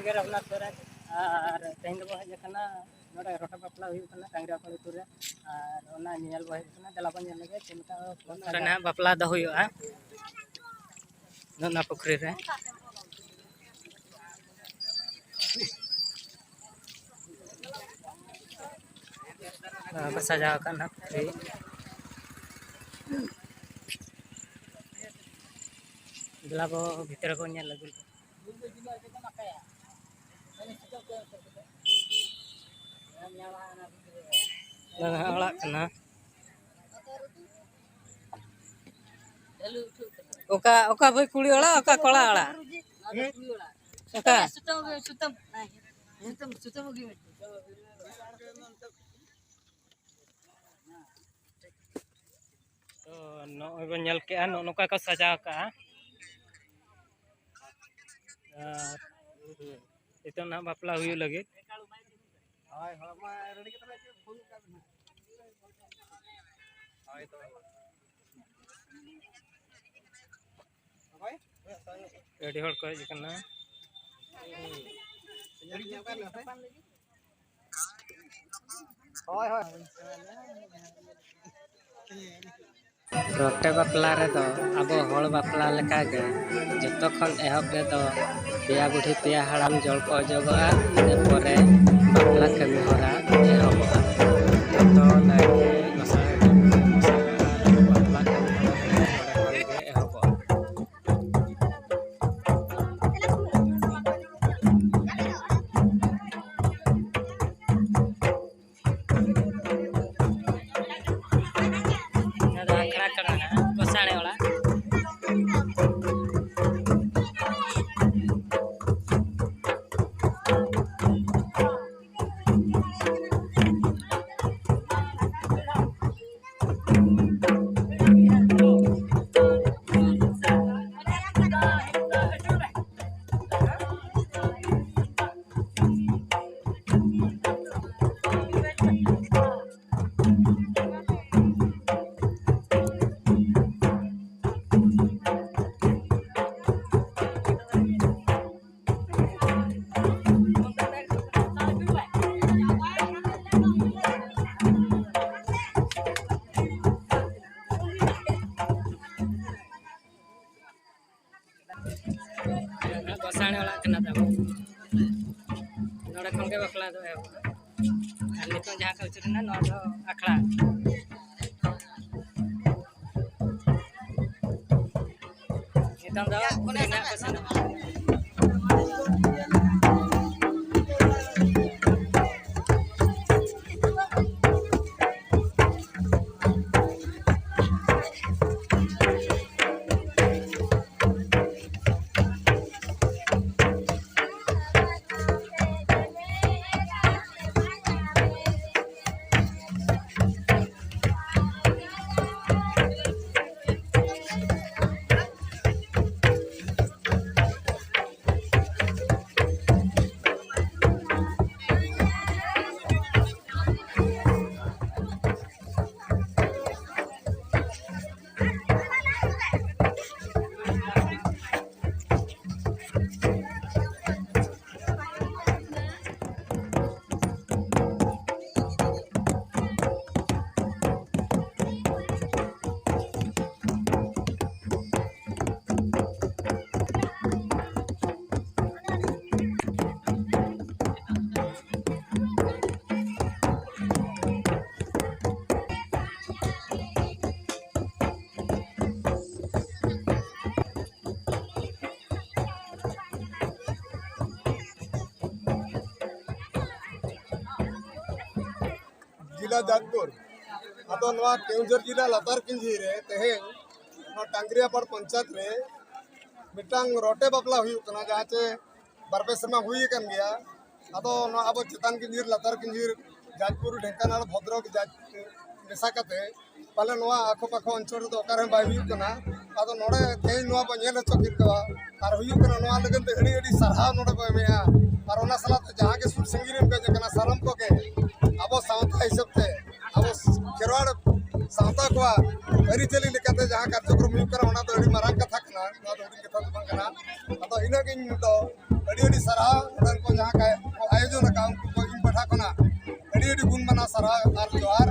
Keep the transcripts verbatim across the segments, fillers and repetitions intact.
ᱜᱮ ᱨᱟᱹᱜᱷᱩᱱᱟᱛᱷ ᱥᱚᱨᱮᱱ᱾ ᱟᱨ ᱛᱮᱦᱮᱧ ᱫᱚᱵᱚ ᱦᱮᱡ ᱟᱠᱟᱱᱟ ᱱᱚᱰᱮ ᱨᱚᱴᱮ ᱵᱟᱯᱞᱟ ᱦᱩᱭᱩᱜ ᱠᱟᱱᱟ ᱴᱟᱸᱜᱽᱨᱤ ᱟᱠᱚᱲ ᱟᱹᱛᱩ ᱨᱮ᱾ ᱟᱨ ᱚᱱᱟ ᱧᱮᱧᱮᱞ ᱵᱚ ᱦᱮᱡ ᱟᱠᱟᱱᱟ᱾ ᱫᱮᱞᱟ ᱵᱚᱱ ᱧᱮᱞ ᱞᱮᱜᱮ ᱪᱮᱫ ᱞᱮᱠᱟ ᱱᱚᱰᱮ ᱱᱟᱦᱟᱜ ᱵᱟᱯᱞᱟ ᱫᱚ ᱦᱩᱭᱩᱜᱼᱟ ᱱᱚᱣᱟ ᱯᱩᱠᱷᱨᱤ ᱨᱮ᱾ ᱱᱚᱣᱟ ᱠᱚ ᱥᱟᱡᱟᱣ ᱟᱠᱟᱫ ᱱᱟᱦᱟᱜ ᱯᱩᱠᱷᱨᱤ᱾ ᱫᱮᱞᱟ ᱵᱚ ᱵᱷᱤᱛᱨᱤ ᱵᱚ ᱧᱮᱞ ᱟᱹᱜᱩ ᱞᱮᱜᱮ᱾ ᱱᱚᱣᱟ ᱱᱟᱦᱟᱜ ᱚᱲᱟᱜ ᱠᱟᱱᱟ᱾ ᱚᱠᱟ, ᱚᱠᱟ ᱵᱷᱟᱹᱭ ᱠᱩᱲᱤ ᱚᱲᱟᱜ, ᱚᱠᱟ ᱠᱚᱲᱟ ᱚᱲᱟᱜ? ᱚᱠᱟ? ᱥᱩᱛᱟᱹᱢ, ᱥᱩᱛᱟᱹᱢ, ᱥᱩᱛᱟᱹᱢ ᱟᱹᱜᱩᱭ ᱢᱮ᱾ ᱛᱚ ᱱᱚᱜᱼᱚᱭ ᱵᱚᱱ ᱧᱮᱞ ᱠᱮᱜᱼᱟ, ᱱᱚᱜᱼᱚ ᱱᱚᱝᱠᱟ ᱠᱚ ᱥᱟᱡᱟᱣ ᱠᱟᱜᱼᱟ᱾ ᱟᱨ ᱱᱤᱛᱚᱜ ᱱᱟᱦᱟᱜ ᱵᱟᱯᱞᱟ ᱦᱩᱭᱩᱜ ᱞᱟᱹᱜᱤᱫ᱾ ᱦᱳᱭ, ᱦᱳᱭ, ᱢᱟ ᱨᱮᱰᱤ ᱠᱟᱛᱮ ᱱᱟᱜ ᱯᱷᱳᱱ ᱠᱟᱜ ᱵᱤᱱ ᱦᱟᱸᱜ᱾ ᱦᱳᱭ, ᱛᱚᱵᱮ ᱢᱟ᱾ ᱚᱠᱚᱭ? ᱟᱹᱰᱤ ᱦᱚᱲ ᱠᱚ ᱦᱮᱡ ᱟᱠᱟᱱᱟ᱾ ᱨᱮᱰᱤ ᱧᱚᱜ ᱠᱟᱜ ᱵᱤᱱ ᱦᱟᱯᱮ᱾ ᱦᱳᱭ, ᱦᱳᱭ᱾ ᱨᱚᱴᱮ ᱵᱟᱯᱞᱟ ᱨᱮᱫᱚ ᱟᱵᱚ ᱦᱚᱲ ᱵᱟᱯᱞᱟ ᱞᱮᱠᱟᱜᱮ ᱡᱚᱛᱚ ᱠᱷᱚᱱ ᱮᱦᱚᱵ ᱨᱮᱫᱚ ᱯᱮᱭᱟ ᱵᱩᱰᱷᱤ ᱯᱮᱭᱟ ᱦᱟᱲᱟᱢ ᱡᱚᱲ ᱠᱚ ᱚᱡᱚᱜᱚᱜᱼᱟ, ᱤᱱᱟᱹ ᱯᱚᱨᱮ ᱵᱟᱯᱞᱟ ᱠᱟᱹᱢᱤ ᱦᱚᱨᱟ ᱮᱦᱚᱵᱚᱜᱼᱟ᱾ ᱡᱚᱛᱚ ᱱᱟᱭᱠᱮ ᱜᱚᱸᱥᱟᱲᱮ ᱠᱚ ᱯᱚᱥᱟᱜᱼᱟ, ᱵᱟᱯᱞᱟ ᱠᱟᱹᱢᱤ ᱦᱚᱨᱟ ᱫᱚ ᱱᱚᱰᱮ ᱠᱷᱚᱱ ᱜᱮ ᱮᱦᱚᱵᱚᱜᱼᱟ᱾ ᱱᱚᱣᱟ ᱫᱚ ᱟᱠᱷᱲᱟ ᱠᱟᱱᱟ ᱱᱟᱦᱟᱜ, ᱜᱚᱸᱥᱟᱲᱮ ᱚᱲᱟᱜ᱾ ᱱᱚᱰᱮ ᱠᱷᱚᱱ ᱜᱮ ᱵᱟᱯᱞᱟ ᱫᱚ ᱮᱦᱚᱵᱚᱜᱼᱟ᱾ ᱟᱨ ᱱᱤᱛᱚᱝ ᱡᱟᱦᱟᱸ ᱠᱚ ᱟᱹᱪᱩᱨᱮᱱᱟ, ᱱᱚᱣᱟ ᱫᱚ ᱟᱠᱷᱲᱟ᱾ ᱱᱤᱛᱚᱝ ᱫᱚ ᱠᱩᱲᱤ ᱜᱤᱫᱽᱨᱟᱹ ᱠᱚ ᱥᱮᱱᱚᱜᱼᱟ᱾ ᱡᱮᱞᱟ ᱡᱟᱡᱽᱯᱩᱨ᱾ ᱟᱫᱚ ᱱᱚᱣᱟ ᱠᱮᱣᱚᱱᱡᱷᱚᱨ ᱡᱮᱞᱟ ᱞᱟᱛᱟᱨ ᱠᱤᱧᱡᱷᱤ ᱨᱮ ᱛᱮᱦᱮᱧ ᱱᱚᱣᱟ ᱴᱟᱝᱜᱽᱨᱤᱭᱟᱯᱟᱲ ᱯᱚᱧᱪᱟᱭᱮᱛ ᱨᱮ ᱢᱤᱫᱴᱟᱝ ᱨᱚᱴᱮ ᱵᱟᱯᱞᱟ ᱦᱩᱭᱩᱜ ᱠᱟᱱᱟ, ᱡᱟᱦᱟᱸ ᱪᱮ ᱵᱟᱨ ᱯᱮ ᱥᱮᱨᱢᱟ ᱦᱩᱭ ᱟᱠᱟᱱ ᱜᱮᱭᱟ᱾ ᱟᱫᱚ ᱱᱚᱣᱟ ᱟᱵᱚ ᱪᱮᱛᱟᱱ ᱠᱤᱧᱡᱷᱤᱨ, ᱞᱟᱛᱟᱨ ᱠᱤᱧᱡᱷᱤᱨ, ᱡᱟᱡᱽᱯᱩᱨ, ᱰᱷᱮᱝᱠᱟᱱᱟᱲ, ᱵᱷᱚᱫᱨᱚᱠ, ᱡᱟᱡᱽ ᱢᱮᱥᱟ ᱠᱟᱛᱮ ᱯᱟᱞᱮ ᱱᱚᱣᱟ ᱟᱠᱚ ᱯᱟᱠᱚ ᱚᱧᱪᱚᱞ ᱨᱮᱫᱚ ᱚᱠᱟᱨᱮ ᱦᱚᱸ ᱵᱟᱭ ᱦᱩᱭᱩᱜ ᱠᱟᱱᱟ᱾ ᱟᱫᱚ ᱱᱚᱰᱮ ᱛᱮᱦᱮᱧ ᱱᱚᱣᱟ ᱵᱚ ᱧᱮᱞ ᱦᱚᱪᱚ ᱠᱮᱫ ᱠᱚᱣᱟ᱾ ᱟᱨ ᱦᱩᱭᱩᱜ ᱠᱟᱱᱟ, ᱱᱚᱣᱟ ᱞᱟᱹᱜᱤᱫ ᱛᱮ ᱟᱹᱰᱤ ᱟᱹᱰᱤ ᱥᱟᱨᱦᱟᱣ ᱱᱚᱰᱮ ᱵᱚ ᱮᱢᱮᱜᱼᱟ᱾ ᱟᱨ ᱚᱱᱟ ᱥᱟᱞᱟᱜ ᱛᱮ ᱡᱟᱦᱟᱸ ᱜᱮ ᱥᱩᱨ ᱥᱟᱺᱜᱤᱧ ᱨᱮᱱ ᱠᱚ ᱦᱮᱡ ᱟᱠᱟᱱᱟ, ᱥᱟᱱᱟᱢ ᱠᱚᱜᱮ ᱟᱵᱚ ᱥᱟᱶᱛᱟ ᱦᱤᱥᱟᱹᱵ ᱛᱮ, ᱟᱵᱚ ᱠᱷᱮᱨᱣᱟᱲ ᱥᱟᱶᱛᱟ ᱠᱚᱣᱟᱜ ᱟᱹᱨᱤᱪᱟᱹᱞᱤ ᱞᱮᱠᱟᱛᱮ ᱡᱟᱦᱟᱸ ᱠᱟᱨᱡᱚᱠᱨᱚᱢ ᱦᱩᱭᱩᱜ ᱠᱟᱱᱟ, ᱚᱱᱟ ᱫᱚ ᱟᱹᱰᱤ ᱢᱟᱨᱟᱝ ᱠᱟᱛᱷᱟ ᱠᱟᱱᱟ, ᱱᱚᱣᱟ ᱫᱚ ᱦᱩᱰᱤᱧ ᱠᱟᱛᱷᱟ ᱫᱚ ᱵᱟᱝ ᱠᱟᱱᱟ᱾ ᱟᱫᱚ ᱤᱱᱟᱹᱜ ᱜᱤᱧ ᱫᱚ ᱟᱹᱰᱤ ᱟᱹᱰᱤ ᱥᱟᱨᱦᱟᱣ ᱱᱚᱰᱮᱱ ᱠᱚ ᱡᱟᱦᱟᱸ ᱠᱟᱭ-, ᱠᱚ ᱟᱭᱳᱡᱚᱱ ᱟᱠᱟᱫ, ᱩᱱᱠᱩ ᱠᱚ ᱤᱧ ᱯᱟᱦᱴᱟ ᱠᱷᱚᱱᱟᱜ ᱟᱹᱰᱤ ᱟᱹᱰᱤ ᱜᱩᱱ ᱢᱟᱱᱟᱣ ᱥᱟᱨᱦᱟᱣ ᱟᱨ ᱡᱚᱦᱟᱨ᱾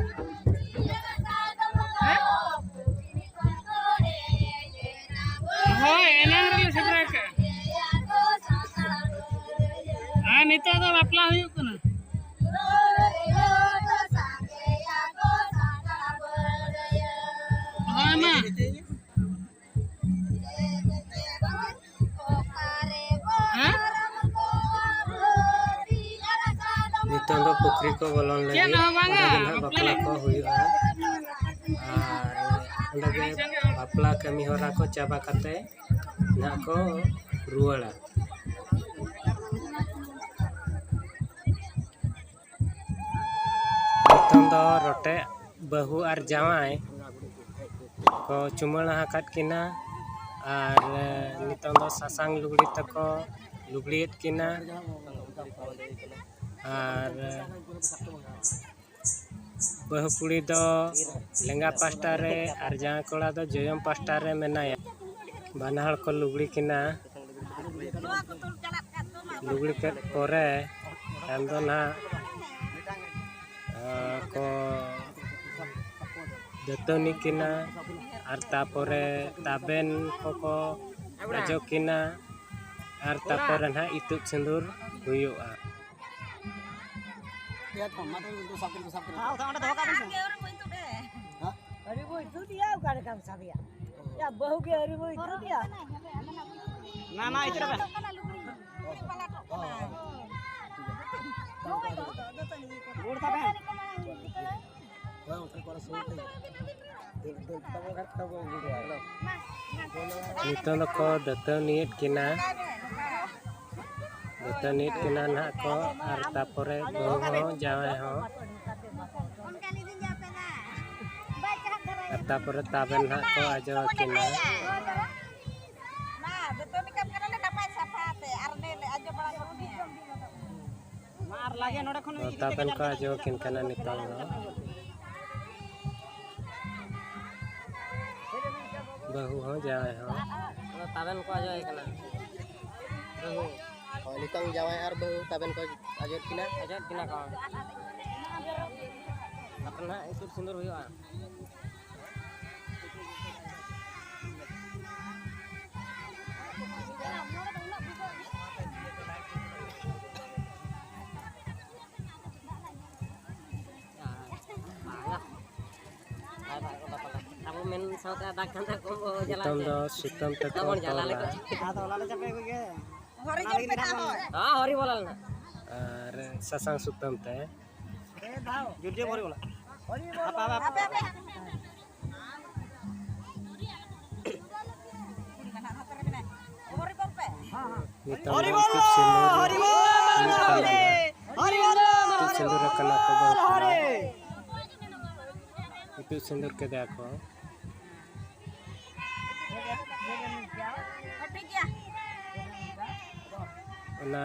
ᱦᱳᱭ, ᱮᱱᱟᱝ ᱨᱮᱞᱮ ᱥᱮᱴᱮᱨ ᱟᱠᱟᱫᱼᱟ᱾ ᱟᱨ ᱱᱤᱛᱚᱜ ᱫᱚ ᱵᱟᱯᱞᱟ ᱦᱩᱭᱩᱜ ᱠᱟᱱᱟ᱾ ᱦᱳᱭ ᱢᱟ᱾ ᱦᱮᱸ? ᱱᱤᱛᱚᱝ ᱫᱚ ᱯᱩᱠᱷᱨᱤ ᱠᱚ ᱵᱚᱞᱚᱱ ᱪᱮᱫ ᱞᱟᱹᱜᱤᱫ ᱦᱚᱸ ᱵᱟᱝᱟ, ᱚᱸᱰᱮ ᱜᱮ ᱱᱟᱦᱟᱜ ᱵᱟᱯᱞᱟ ᱵᱟᱯᱞᱟ ᱞᱟᱹᱜᱤᱫ᱾ ᱠᱚ ᱦᱩᱭᱩᱜᱼᱟ᱾ ᱟᱨ ᱚᱸᱰᱮ ᱜᱮ ᱵᱟᱯᱞᱟ ᱠᱟᱹᱢᱤ ᱦᱚᱨᱟ ᱠᱚ ᱪᱟᱵᱟ ᱠᱟᱛᱮ ᱱᱟᱦᱟᱜ ᱠᱚ ᱨᱩᱣᱟᱹᱲᱟ᱾ ᱱᱤᱛᱚᱝ ᱫᱚ ᱨᱚᱴᱮ ᱵᱟᱹᱦᱩ ᱟᱨ ᱡᱟᱶᱟᱭ ᱠᱚ ᱪᱩᱢᱟᱹᱲᱟ ᱟᱠᱟᱫ ᱠᱤᱱᱟ᱾ ᱟᱨ ᱱᱤᱛᱚᱝ ᱫᱚ ᱥᱟᱥᱟᱝ ᱞᱩᱜᱽᱲᱤ ᱛᱮᱠᱚ ᱞᱩᱜᱽᱲᱤᱭᱮᱫ ᱠᱤᱱᱟ᱾ ᱟᱨ ᱵᱟᱹᱦᱩ ᱠᱩᱲᱤ ᱫᱚ ᱞᱮᱸᱜᱟ ᱯᱟᱥᱴᱟ ᱨᱮ ᱟᱨ ᱡᱟᱶᱟᱭ ᱠᱚᱲᱟ ᱫᱚ ᱡᱚᱡᱚᱢ ᱯᱟᱥᱴᱟ ᱨᱮ ᱢᱮᱱᱟᱭᱟ᱾ ᱵᱟᱱᱟ ᱦᱚᱲ ᱠᱚ ᱞᱩᱜᱽᱲᱤ ᱠᱤᱱᱟ᱾ ᱞᱩᱜᱽᱲᱤ ᱠᱮᱫ ᱯᱚᱨᱮ ᱛᱟᱭᱚᱢ ᱫᱚ ᱱᱟᱦᱟᱜ, ᱟᱸ, ᱠᱚ ᱫᱟᱹᱛᱟᱹᱱᱤ ᱠᱤᱱᱟ᱾ ᱟᱨ ᱛᱟᱯᱚᱨᱮ ᱛᱟᱵᱮᱱ ᱠᱚᱠᱚ ᱚᱡᱚᱜ ᱠᱤᱱᱟ᱾ ᱟᱨ ᱛᱟᱯᱚᱨᱮ ᱱᱟᱦᱟᱜ ᱤᱛᱩᱫ ᱥᱤᱸᱫᱩᱨ ᱦᱩᱭᱩᱜᱼᱟ᱾ ᱦᱮᱸ, ᱚᱸᱰᱮ ᱫᱚᱦᱚ ᱠᱟᱜ ᱵᱮᱱ ᱥᱮ᱾ ᱦᱮᱸ? ᱟᱹᱣᱨᱤ ᱵᱚ ᱤᱛᱩᱫ ᱮᱭᱟ, ᱚᱠᱟ ᱞᱮᱠᱟᱢ ᱥᱟᱵᱮᱭᱟ? ᱭᱟ, ᱵᱟᱹᱦᱩ ᱜᱮ ᱟᱹᱣᱨᱤ ᱵᱚ ᱤᱛᱩᱫ ᱮᱭᱟ᱾ ᱱᱟ, ᱱᱟ, ᱤᱛᱩᱫ ᱵᱮᱱ᱾ ᱜᱩᱲ ᱛᱟᱵᱮᱱ᱾ ᱱᱤᱛᱚᱝ ᱫᱚᱠᱚ ᱫᱟᱹᱛᱟᱹᱣᱱᱤᱭᱮᱫ ᱠᱤᱱᱟ᱾ ᱫᱟᱹᱛᱟᱹᱣᱱᱤᱭᱮᱫ ᱠᱤᱱᱟ ᱱᱟᱦᱟᱜ ᱠᱚ, ᱟᱨ ᱛᱟᱯᱚᱨᱮ ᱵᱟᱹᱦᱩ ᱦᱚᱸ ᱡᱟᱶᱟᱭ ᱦᱚᱸ᱾ ᱟᱨ ᱛᱟᱯᱚᱨᱮ ᱛᱟᱵᱮᱱ ᱱᱟᱦᱟᱜ ᱠᱚ ᱟᱡᱚ ᱟᱹᱠᱤᱱᱟ᱾ ᱢᱟ ᱟᱨ ᱞᱟᱜᱮ ᱱᱚᱰᱮ ᱠᱷᱚᱱ ᱤᱫᱤ ᱠᱟᱛᱮ ᱛᱟᱵᱮᱱ ᱠᱚ ᱟᱡᱚ ᱟᱹᱠᱤᱱ ᱠᱟᱱᱟ ᱱᱤᱛᱚᱝ ᱫᱚ᱾ ᱵᱟᱹᱦᱩ ᱦᱚᱸ ᱡᱟᱶᱟᱭ ᱦᱚᱸ᱾ ᱟᱫᱚ ᱛᱟᱵᱮᱱ ᱠᱚ ᱟᱡᱚ ᱟᱭ ᱠᱟᱱᱟ᱾ ᱵᱟᱹᱦᱩ᱾ ᱦᱳᱭ, ᱱᱤᱛᱚᱝ ᱡᱟᱶᱟᱭ ᱟᱨ ᱵᱟᱹᱦᱩ ᱛᱟᱵᱮᱱ ᱠᱚ ᱟᱡᱚᱭᱮᱫ ᱠᱤᱱᱟ᱾ ᱟᱡᱚᱭᱮᱫ ᱠᱤᱱᱟ ᱠᱚ᱾ ᱟᱯᱮ ᱱᱟᱦᱟᱜ ᱤᱛᱩᱫ ᱥᱤᱸᱫᱩᱨ ᱦᱩᱭᱩᱜᱼᱟ᱾ ᱢᱮᱱ ᱥᱟᱶᱛᱮ ᱟᱫᱟ ᱠᱟᱸᱫᱟ ᱠᱚ ᱡᱟᱞᱟ ᱱᱤᱛᱚᱝ ᱛᱮ᱾ ᱫᱚ ᱥᱩᱛᱟᱹᱢ ᱛᱮᱠᱚ ᱛᱟᱵᱚᱱ ᱡᱟᱞᱟ ᱛᱚᱞᱟ᱾ ᱞᱮᱠᱟ᱾ ᱟᱫᱚ ᱚᱱᱟ ᱞᱮ ᱪᱟᱯᱮ ᱠᱚᱜᱮ᱾ ᱦᱚᱨᱤ ᱚᱱᱟ ᱡᱚᱢ ᱞᱟᱹᱜᱤᱫ ᱯᱮ ᱦᱟᱸᱜ ᱛᱟᱦᱚᱞᱮ᱾ ᱦᱚᱸ, ᱦᱚᱨᱤ ᱵᱚᱞᱚ ᱞᱮᱱᱟ᱾ ᱟᱨ ᱥᱟᱥᱟᱝ ᱥᱩᱛᱟᱹᱢ ᱛᱮ᱾ ᱡᱳᱨ ᱡᱳᱨ ᱦᱚᱨᱤ ᱵᱚᱞᱚ᱾ ᱦᱟᱯᱮ, ᱦᱟᱯᱮ, ᱦᱟᱯᱮ᱾ ᱦᱟᱯᱮ, ᱦᱟᱯᱮ᱾ ᱦᱚᱨᱤ ᱵᱚᱞ ᱯᱮ᱾ ᱱᱤᱛᱚᱝ ᱫᱚ ᱤᱛᱩᱫ ᱥᱤᱸᱫᱩᱨ ᱦᱩᱭᱩᱜ ᱠᱟᱱᱟ᱾ ᱤᱛᱩᱫ ᱥᱤᱸᱫᱩᱨ ᱟᱠᱟᱱᱟ ᱠᱚ ᱵᱟᱹᱦᱩ ᱠᱩᱲᱤ᱾ ᱤᱛᱩᱫ ᱥᱤᱸᱫᱩᱨ ᱠᱮᱫᱮᱭᱟ ᱠᱚ᱾ ᱚᱱᱟ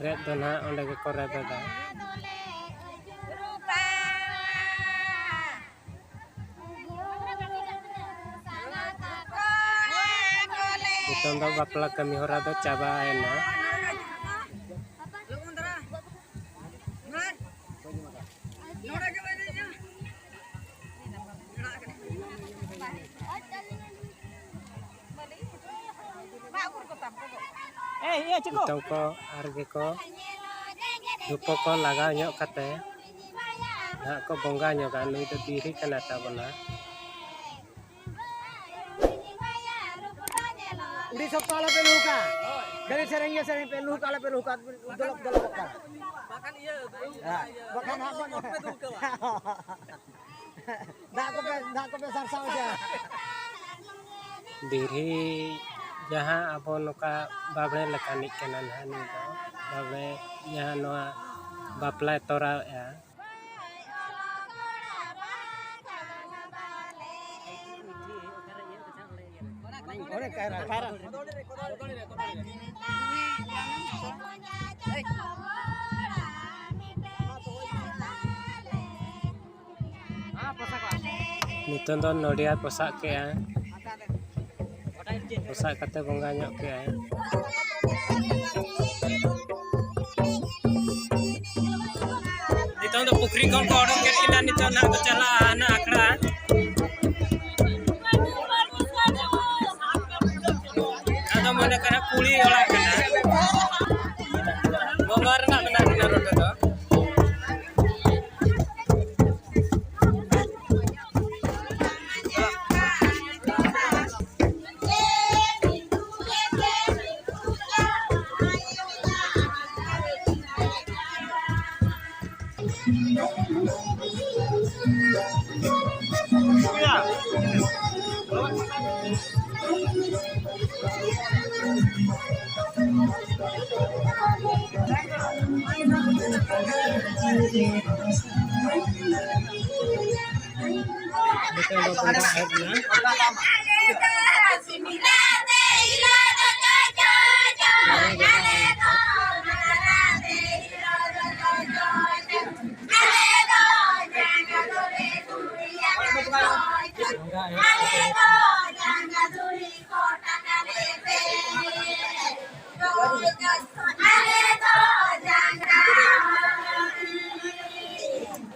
ᱨᱮᱫ ᱫᱚ ᱱᱟᱦᱟᱜ ᱚᱸᱰᱮ ᱜᱮᱠᱚ ᱨᱮᱫ ᱮᱫᱟ᱾ ᱱᱤᱛᱚᱝ ᱫᱚ ᱵᱟᱯᱞᱟ ᱠᱟᱹᱢᱤ ᱦᱚᱨᱟ ᱫᱚ ᱪᱟᱵᱟᱭᱮᱱᱟ᱾ ᱱᱤᱛᱚᱝ ᱠᱚ ᱟᱨ ᱜᱮᱠᱚ ᱫᱷᱩᱯᱟᱹ ᱠᱚ ᱞᱟᱜᱟᱣ ᱧᱚᱜ ᱠᱟᱛᱮ ᱱᱟᱦᱟᱜ ᱠᱚ ᱵᱚᱸᱜᱟ ᱧᱚᱜᱟ᱾ ᱱᱩᱭ ᱫᱚ ᱫᱤᱨᱦᱤ ᱠᱟᱱᱟ ᱛᱟᱵᱚᱱᱟ᱾ ᱩᱰᱤ ᱥᱚᱠᱛᱚ ᱟᱞᱚᱯᱮ ᱞᱩᱦᱩᱠᱟ᱾ ᱠᱷᱟᱹᱞᱤ ᱥᱮᱨᱮᱧ ᱜᱮ ᱥᱮᱨᱮᱧ ᱯᱮ, ᱞᱩᱦᱩᱠ ᱟᱞᱚᱯᱮ ᱞᱩᱦᱩᱠᱟ᱾ ᱫᱚᱞᱚᱯ, ᱫᱚᱞᱚᱯᱚᱜ ᱠᱟᱱᱟ᱾ ᱦᱮᱸ, ᱵᱟᱠᱷᱟᱱ ᱦᱟᱸᱜ ᱵᱚᱱ ᱫᱟᱜ ᱠᱚᱯᱮ, ᱫᱟᱜ ᱠᱚᱯᱮ ᱥᱟᱨᱥᱟᱣ ᱦᱚᱪᱚᱭᱟ᱾ ᱫᱤᱨᱦᱤ ᱡᱟᱦᱟᱸ ᱟᱵᱚ ᱱᱚᱝᱠᱟ ᱵᱟᱵᱽᱲᱮ ᱞᱮᱠᱟᱱᱤᱡ ᱠᱟᱱᱟ ᱱᱟᱦᱟᱜ ᱱᱩᱭ ᱫᱚ᱾ ᱵᱟᱵᱽᱲᱮ ᱡᱟᱦᱟᱸ ᱱᱚᱣᱟ ᱵᱟᱯᱞᱟᱭ ᱛᱚᱨᱟᱣᱮᱫᱼᱟ᱾ ᱱᱤᱛᱚᱝ ᱫᱚ ᱱᱚᱰᱤᱭᱟ ᱯᱚᱥᱟᱜ ᱠᱮᱜᱼᱟ᱾ ᱯᱚᱥᱟᱜ ᱠᱟᱛᱮ ᱵᱚᱸᱜᱟ ᱧᱚᱜ ᱠᱮᱜᱼᱟᱭ᱾ ᱱᱤᱛᱚᱝ ᱫᱚ ᱯᱩᱠᱷᱨᱤ ᱠᱷᱚᱱ ᱠᱚ ᱚᱰᱚᱠ ᱠᱮᱫ ᱠᱤᱱᱟ, ᱱᱤᱛᱚᱝ ᱱᱟᱦᱟᱜ ᱠᱚ ᱪᱟᱞᱟᱜᱼᱟ ᱦᱟᱱᱟ ᱟᱠᱷᱲᱟ᱾ ᱟᱫᱚ ᱢᱚᱱᱮ ᱠᱟᱱᱟ ᱠᱩᱲᱤ ᱚᱲᱟᱜ ᱠᱟᱱᱟ, ᱵᱚᱸᱜᱟ ᱨᱮᱱᱟᱜ ᱢᱮᱱᱟᱜ ᱠᱤᱱᱟ ᱱᱚᱰᱮ ᱫᱚ᱾ ᱱᱤᱛᱚᱜ ᱫᱚ program ᱮᱦᱚᱵ ᱮᱱᱟ᱾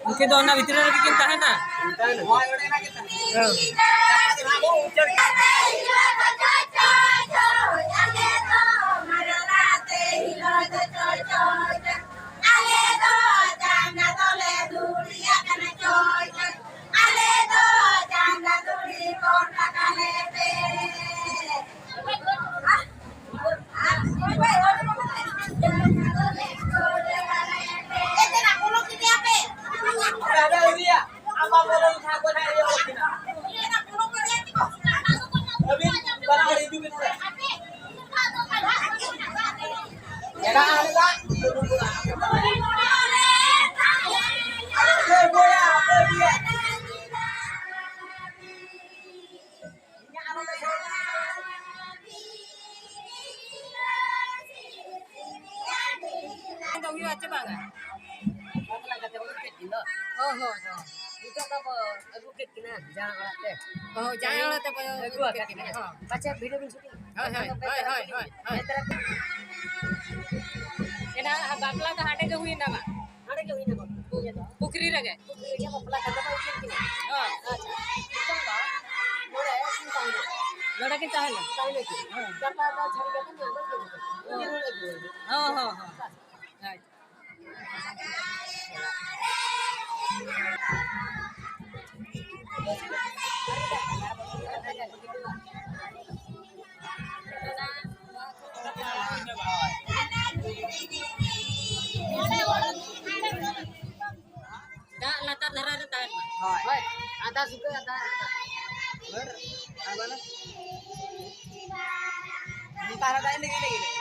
ᱩᱱᱠᱤᱱ ᱫᱚ ᱚᱱᱟ ᱵᱷᱤᱛᱨᱤ ᱨᱮᱜᱮ ᱠᱤᱱ ᱛᱟᱦᱮᱱᱟ? ᱦᱮᱸ᱾ ᱫᱚ ᱦᱩᱭᱩᱜᱼᱟ ᱪᱮ ᱵᱟᱝᱟ? ᱵᱟᱯᱞᱟ ᱠᱟᱛᱮ ᱵᱚᱱ ᱩᱰᱩᱠ ᱠᱮᱫ ᱠᱤᱱ ᱫᱚ᱾ ᱦᱳᱭ, ᱦᱳᱭ, ᱦᱳᱭ᱾ ᱱᱤᱛᱚᱜ ᱫᱚ ᱵᱚ ᱟᱹᱜᱩ ᱠᱮᱫ ᱠᱤᱱᱟ ᱡᱟᱶᱟᱭ ᱚᱲᱟᱜ ᱛᱮ᱾ ᱦᱳᱭ, ᱡᱟᱶᱟᱭ ᱚᱲᱟᱜ ᱛᱮ ᱵᱚ ᱟᱹᱜᱩ ᱟᱠᱟᱫ ᱠᱤᱱᱟ᱾ ᱦᱳᱭ᱾ ᱯᱟᱪᱮ video ᱵᱤᱱ shooting? ᱦᱳᱭ, ᱦᱳᱭ, ᱦᱳᱭ, ᱦᱳᱭ, ᱦᱳᱭ, ᱦᱳᱭ᱾ ᱮᱱᱟᱱ ᱵᱟᱯᱞᱟ ᱫᱚ ᱦᱟᱸᱰᱮ ᱜᱮ ᱦᱩᱭᱱᱟ ᱵᱟᱝ? ᱦᱟᱸᱰᱮ ᱜᱮ ᱦᱩᱭᱱᱟ ᱵᱟᱯᱞᱟ᱾ ᱯᱩᱠᱷᱨᱤ ᱨᱮᱜᱮ? ᱯᱩᱠᱷᱨᱤ ᱨᱮᱜᱮ ᱵᱟᱯᱞᱟ ᱠᱟᱛᱮ ᱵᱚ ᱩᱰᱩᱠ ᱠᱮᱫ ᱠᱤᱱᱟ᱾ ᱦᱳᱭ᱾ ᱟᱪᱪᱷᱟ᱾ ᱱᱤᱛᱚᱝ ᱫᱚ ᱱᱚᱰᱮ ᱠᱤᱱ ᱛᱟᱦᱮᱱᱟ᱾ ᱱᱚᱰᱮ ᱠᱤᱱ ᱛᱟᱦᱮᱱᱟ? ᱛᱟᱦᱮᱱᱟ ᱠᱤᱱ᱾ ᱦᱮᱸ᱾ ᱜᱟᱯᱟ ᱫᱚ ᱡᱷᱟᱹᱲᱤ ᱠᱟᱛᱮ ᱱᱚᱰᱮ ᱠᱤᱱ ᱦᱤᱡᱩᱜᱼᱟ᱾ ᱦᱮᱸ, ᱦᱮᱸ, ᱦᱮᱸ᱾ ᱟᱪᱪᱷᱟ᱾ ᱫᱟᱜ ᱞᱟᱛᱟᱨ ᱫᱷᱟᱨᱟ ᱨᱮ ᱛᱟᱦᱮᱱ ᱢᱟ᱾ ᱦᱳᱭ᱾ ᱦᱳᱭ᱾ ᱟᱫᱷᱟ ᱥᱩᱫᱷᱟᱹ, ᱟᱫᱷᱟ ᱞᱟᱛᱟᱨ᱾ ᱦᱳᱭ᱾ ᱟᱨ ᱵᱟᱝ? ᱱᱚᱝᱠᱟ ᱟᱨ ᱫᱟᱜ ᱤᱱᱟᱹᱜ, ᱤᱱᱟᱹᱜ, ᱤᱱᱟᱹᱜ᱾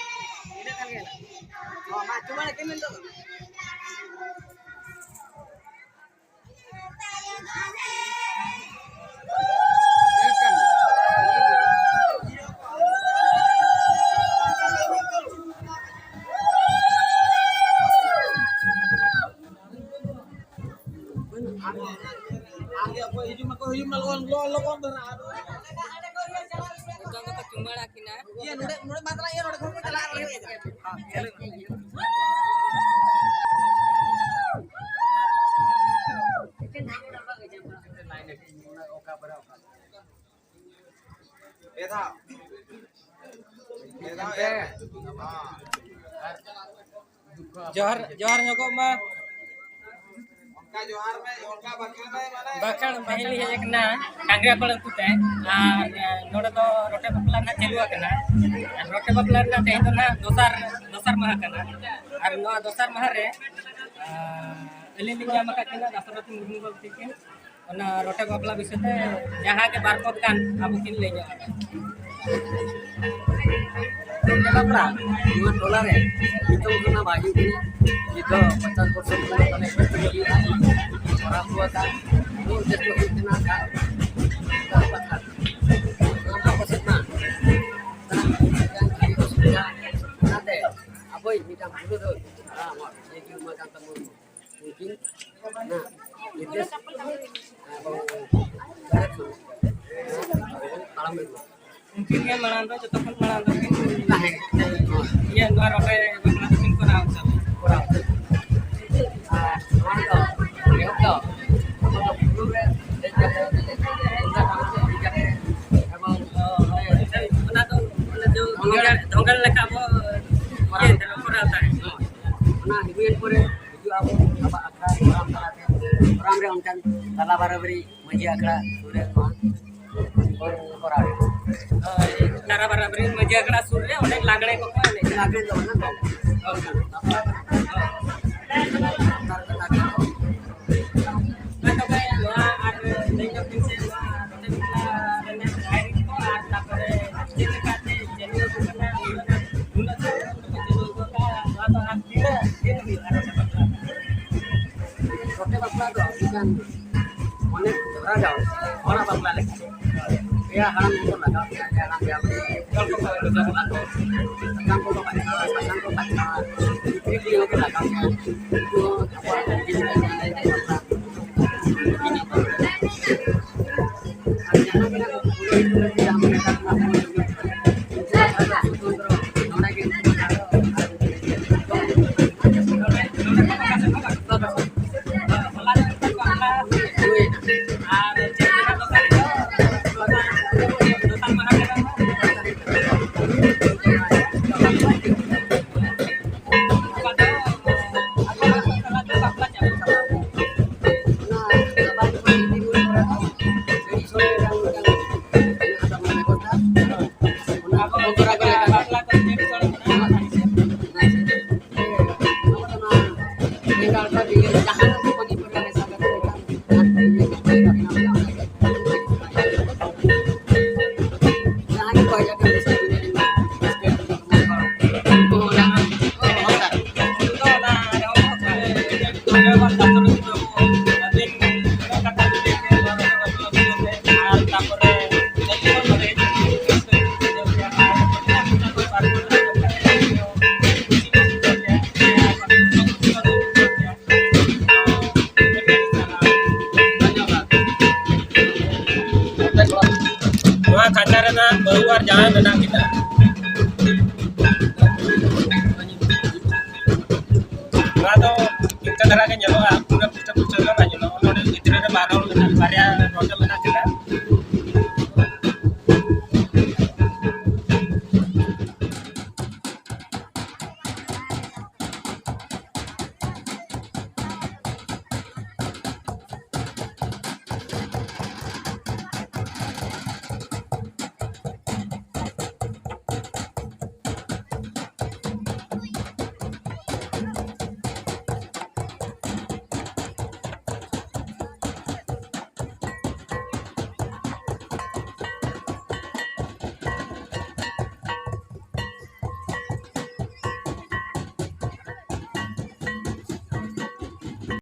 ᱤᱱᱟᱹᱜ ᱠᱷᱟᱱ ᱜᱮ ᱦᱮᱱᱟᱜ᱾ ᱦᱚᱸ, ᱢᱟ, ᱪᱩᱢᱟᱹᱲᱟ ᱠᱤᱱ ᱢᱮ ᱱᱤᱛᱚᱜ ᱫᱚ᱾ ᱡᱚᱛᱚ ᱫᱚᱠᱚ ᱪᱩᱢᱟᱹᱲᱟ ᱠᱤᱱᱟ᱾ ᱤᱭᱟᱹ, ᱱᱚᱰᱮ, ᱱᱚᱰᱮ ᱢᱟ ᱛᱟᱞᱟᱝ, ᱤᱭᱟᱹ, ᱱᱚᱰᱮ ᱠᱷᱚᱱ ᱜᱮ ᱪᱟᱞᱟᱜ ᱟᱞᱮ᱾ ᱯᱮ ᱫᱷᱟᱣ᱾ ᱯᱮ ᱫᱷᱟᱣ ᱮᱨ ᱢᱮ᱾ ᱦᱮᱸ᱾ ᱡᱚᱦᱟᱨ, ᱡᱚᱦᱟᱨ ᱧᱚᱜᱚᱜ ᱢᱟ᱾ ᱚᱱᱠᱟ ᱡᱚᱦᱟᱨ ᱢᱮ, ᱚᱱᱠᱟ ᱵᱟᱠᱷᱮᱲ ᱢᱮ, ᱢᱟᱱᱮ ᱵᱟᱠᱷᱮᱲ ᱯᱟᱹᱦᱤᱞ ᱦᱮᱡ ᱟᱠᱟᱱᱟ ᱠᱟᱝᱜᱽᱨᱟᱯᱟᱲ ᱟᱹᱛᱩ ᱛᱮ᱾ ᱟᱨ ᱱᱚᱰᱮ ᱫᱚ ᱨᱚᱴᱮ ᱵᱟᱯᱞᱟ ᱨᱮᱱᱟᱜ ᱪᱟᱹᱞᱩ ᱟᱠᱟᱱᱟ᱾ ᱟᱨ ᱨᱚᱴᱮ ᱵᱟᱯᱞᱟ ᱨᱮᱱᱟᱜ ᱛᱮᱦᱮᱧ ᱫᱚ ᱱᱟᱦᱟᱜ ᱫᱚᱥᱟᱨ, ᱫᱚᱥᱟᱨ ᱢᱟᱦᱟ ᱠᱟᱱᱟ᱾ ᱟᱨ ᱱᱚᱣᱟ ᱫᱚᱥᱟᱨ ᱢᱟᱦᱟ ᱨᱮ, ᱟᱨ ᱟᱹᱞᱤᱧ ᱞᱤᱧ ᱧᱟᱢ ᱟᱠᱟᱫ ᱠᱤᱱᱟ ᱫᱟᱥᱨᱚᱛᱷᱤ ᱢᱩᱨᱢᱩ ᱵᱟᱹᱵᱩ ᱛᱤᱠᱤᱱ᱾ ᱚᱱᱟ ᱨᱚᱴᱮ ᱵᱟᱯᱞᱟ ᱵᱤᱥᱚᱭ ᱛᱮ ᱡᱟᱦᱟᱸ ᱜᱮ ᱵᱟᱨ ᱯᱚᱫ ᱜᱟᱱ ᱟᱵᱚ ᱠᱤᱱ ᱞᱟᱹᱭ ᱧᱚᱜ ᱟᱵᱚᱱᱟ᱾ ᱨᱚᱴᱮ ᱵᱟᱯᱞᱟ ᱱᱚᱣᱟ ᱴᱚᱞᱟ ᱨᱮ ᱱᱤᱛᱚᱝ ᱠᱷᱚᱱᱟᱜ ᱵᱟᱭ ᱦᱩᱭᱩᱜ ᱠᱟᱱᱟ᱾ ᱱᱤᱛ ᱫᱚ ᱯᱚᱧᱪᱟᱥ ᱵᱚᱪᱷᱚᱨ ᱠᱷᱚᱱᱟᱜ ᱛᱟᱞᱮ ᱦᱩᱭᱩᱜ ᱠᱟᱱᱟ᱾ ᱠᱚᱨᱟᱣ ᱦᱚᱴᱚ ᱟᱠᱟᱫ ᱢᱩᱞ ᱩᱫᱽᱫᱮᱥᱥᱚ ᱦᱩᱭᱩᱜ ᱠᱟᱱᱟ ᱱᱚᱣᱟ ᱯᱟᱛᱟ᱾ ᱱᱚᱣᱟ ᱯᱟᱥᱮᱡ ᱢᱟ ᱚᱱᱟᱛᱮ ᱟᱵᱚᱭᱤᱡ ᱢᱤᱫᱴᱟᱝ ᱯᱩᱨᱩᱫᱷᱩᱞ ᱦᱟᱲᱟᱢ ᱦᱚᱲ ᱡᱮ ᱠᱤ ᱩᱢᱟᱠᱟᱱᱛᱚ ᱢᱩᱨᱢᱩ, ᱩᱱᱠᱤᱱ ᱚᱱᱟ ᱱᱤᱨᱫᱮᱥ ᱮᱵᱚᱝ ᱰᱟᱭᱨᱮᱠᱥᱚᱱ ᱛᱟᱲᱟᱢ ᱤᱫᱤ᱾ ᱩᱱᱠᱤᱱ ᱜᱮ ᱢᱟᱲᱟᱝ ᱫᱚ, ᱡᱚᱛᱚ ᱠᱷᱚᱱ ᱢᱟᱲᱟᱝ ᱫᱚ ᱠᱤᱱ ᱛᱟᱦᱮᱸ ᱤᱭᱟᱹ ᱱᱚᱣᱟ ᱨᱚᱴᱮ ᱵᱟᱯᱞᱟ ᱫᱚᱠᱤᱱ ᱠᱚᱨᱟᱣ ᱦᱚᱪᱚ ᱞᱮᱫᱟ᱾ ᱠᱚᱨᱟᱣ ᱦᱚᱪᱚ᱾ ᱟᱨ ᱱᱚᱣᱟ ᱫᱚ ᱮᱦᱚᱵ ᱫᱚ ᱟᱵᱚ ᱫᱚ ᱵᱩᱨᱩ ᱨᱮ ᱫᱮᱡ ᱠᱟᱛᱮ, ᱫᱮᱡ ᱠᱟᱛᱮ ᱮᱵᱚᱝ ᱚᱱᱟ ᱫᱚ ᱚᱱᱟ ᱫᱚ ᱫᱷᱚᱸᱜᱮᱲ, ᱫᱷᱚᱸᱜᱮᱲ ᱞᱮᱠᱟ ᱵᱚ ᱤᱭᱟᱹᱭ ᱛᱟᱦᱮᱸᱫ, ᱠᱚᱨᱟᱣ ᱛᱟᱦᱮᱸᱫ᱾ ᱚᱱᱟ ᱦᱩᱭᱮᱱ ᱯᱚᱨᱮ ᱦᱤᱡᱩᱜ ᱟᱵᱚ ᱟᱵᱚᱣᱟᱜ ᱟᱠᱷᱲᱟ ᱯᱨᱳᱜᱨᱟᱢ ᱛᱟᱞᱟᱛᱮ᱾ ᱯᱨᱳᱜᱨᱟᱢ ᱨᱮ ᱚᱱᱠᱟᱱ ᱛᱟᱞᱟ ᱵᱟᱨᱟᱵᱟᱨᱤ ᱢᱟᱹᱡᱷᱤ ᱟᱠᱷᱲᱟ ᱥᱩᱨ ᱨᱮ ᱱᱚᱣᱟ ᱵᱚᱱ ᱠᱚᱨᱟᱣ ᱮᱫᱟ᱾ ᱦᱳᱭ, ᱛᱟᱞᱟ ᱵᱟᱨᱟᱵᱟᱨᱤ ᱢᱟᱹᱡᱷᱤ ᱟᱠᱷᱲᱟ ᱥᱩᱨ ᱨᱮ ᱚᱸᱰᱮ ᱞᱟᱜᱽᱲᱮ ᱠᱚᱠᱚ ᱮᱱᱮᱡ᱾ ᱞᱟᱜᱽᱲᱮ ᱫᱚ ᱚᱱᱟ ᱫᱚ ᱦᱳᱭ᱾ ᱢᱟ ᱛᱚᱵᱮ ᱱᱚᱣᱟ ᱟᱨ ᱞᱟᱹᱭ ᱧᱚᱜ ᱵᱤᱱ ᱥᱮ ᱱᱚᱣᱟ ᱨᱚᱴᱮ ᱵᱟᱯᱞᱟ ᱨᱮᱱᱟᱜ ᱨᱟᱭᱨᱤᱛ ᱠᱚ ᱟᱨ ᱛᱟᱨᱯᱚᱨᱮ ᱪᱮᱫ ᱞᱮᱠᱟᱛᱮ ᱪᱟᱹᱞᱩ ᱟᱹᱜᱩ ᱠᱟᱱᱟ, ᱩᱱᱟᱹᱜ ᱫᱤᱱ ᱠᱷᱚᱱ ᱯᱮ ᱪᱟᱹᱞᱩ ᱟᱹᱜᱩ ᱠᱟᱜᱼᱟ, ᱱᱚᱣᱟ ᱫᱚ ᱟᱨ ᱛᱤᱱᱟᱹᱜ ᱫᱤᱱ ᱦᱩᱭᱩᱜᱼᱟ ᱨᱚᱴᱮ ᱵᱟᱯᱞᱟ? ᱨᱚᱴᱮ ᱵᱟᱯᱞᱟ ᱫᱚ ᱟᱹᱰᱤᱜᱟᱱ ᱢᱚᱱᱮ ᱫᱷᱚᱨᱟ ᱡᱟᱣ ᱦᱚᱲᱟᱜ ᱵᱟᱯᱞᱟ ᱞᱮᱠᱟ᱾ ᱯᱮᱭᱟ ᱦᱟᱲᱟᱢ ᱠᱚ ᱞᱟᱜᱟᱣ ᱠᱮᱫᱟ, ᱯᱮᱭᱟ ᱦᱟᱲᱟᱢ ᱯᱮᱭᱟ ᱵᱩᱲᱦᱤ᱾ ᱜᱚᱞᱯᱚ ᱠᱚ ᱟᱸᱡᱚᱢ ᱟᱠᱚ᱾ ᱥᱟᱥᱟᱝ ᱠᱚ ᱵᱟᱪᱷᱟᱣᱟ, ᱥᱟᱥᱟᱝ ᱠᱚ ᱵᱟᱪᱷᱟᱣᱟ᱾ ᱵᱷᱤᱛᱨᱤ ᱠᱚ ᱞᱟᱜᱟᱣ ᱠᱮᱫᱟ᱾ ᱩᱱᱠᱩ ᱦᱚᱸ ᱟᱵᱚᱣᱟᱜ ᱵᱟᱯᱞᱟ᱾ ᱱᱚᱣᱟ ᱠᱷᱟᱸᱪᱟ ᱨᱮᱱᱟᱜ ᱵᱟᱹᱦᱩ ᱟᱨ ᱡᱟᱶᱟᱭ ᱢᱮᱱᱟᱜ ᱠᱤᱱᱟ᱾